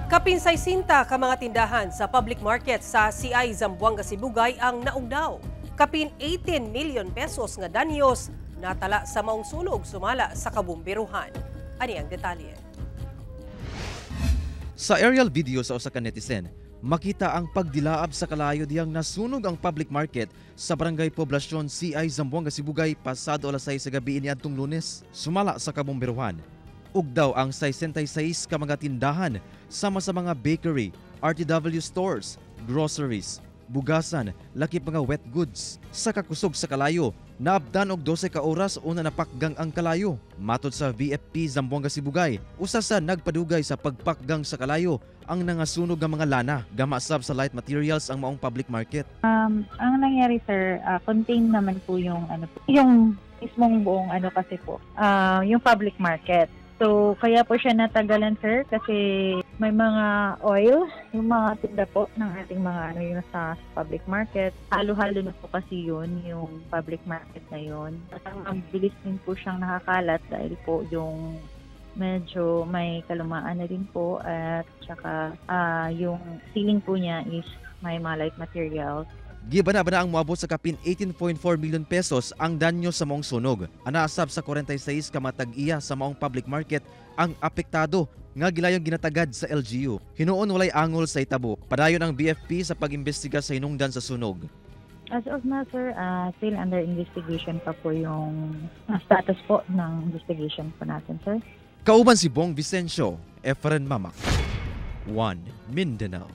Kapin 60 ka mga tindahan sa public market sa CI Zamboanga Sibugay ang naugnaw. Kapin 18 million pesos nga danyos natala sa maong sunog, sumala sa kabumbiruhan. Ani ang detalye. Sa aerial video sa usa ka netizen, makita ang pagdilaab sa kalayo diyang nasunog ang public market sa Barangay Poblacion CI Zamboanga Sibugay pasado alas 6 sa gabi niadtong Lunes. Sumala sa kabumbiruhan, ugdaw ang 66 ka mga tindahan sama sa mga bakery, RTW stores, groceries, bugasan, lakip mga wet goods. Sa kakusog sa kalayo, naabdan og 12 ka oras una napakgang ang kalayo. Matod sa VFP Zamboanga Sibugay, usa sa nagpadugay sa pagpakgang sa kalayo ang nangasunog nga mga lana. Gama sab sa light materials ang maong public market. Ang nangyari, sir, contain naman po yung ano po, yung mismong buong ano kasi po, yung public market. So, kaya po siya natagalan, sir, kasi may mga oil, yung mga tinda po ng ating mga ano yung sa public market. Halo-halo na po kasi yun, yung public market na yun. At ang mabilis din po siyang nakakalat dahil po yung medyo may kalumaan na din po at saka yung ceiling po niya is may mga light materials. Gibana-bana ang moabot sa kapin 18.4 million pesos ang danyo sa maong sunog. Anaasab sa 46 ka matag-iya sa maong public market ang apektado nga gilayong ginatagad sa LGU. Hinuon walay angol sa itabo. Padayon ang BFP sa pag-imbestiga sa hinungdan sa sunog. As of now, sir, still under investigation pa po yung status po ng investigation po natin, sir. Kauban si Bong Vicencio, Efren Mamak. 1 Mindanao.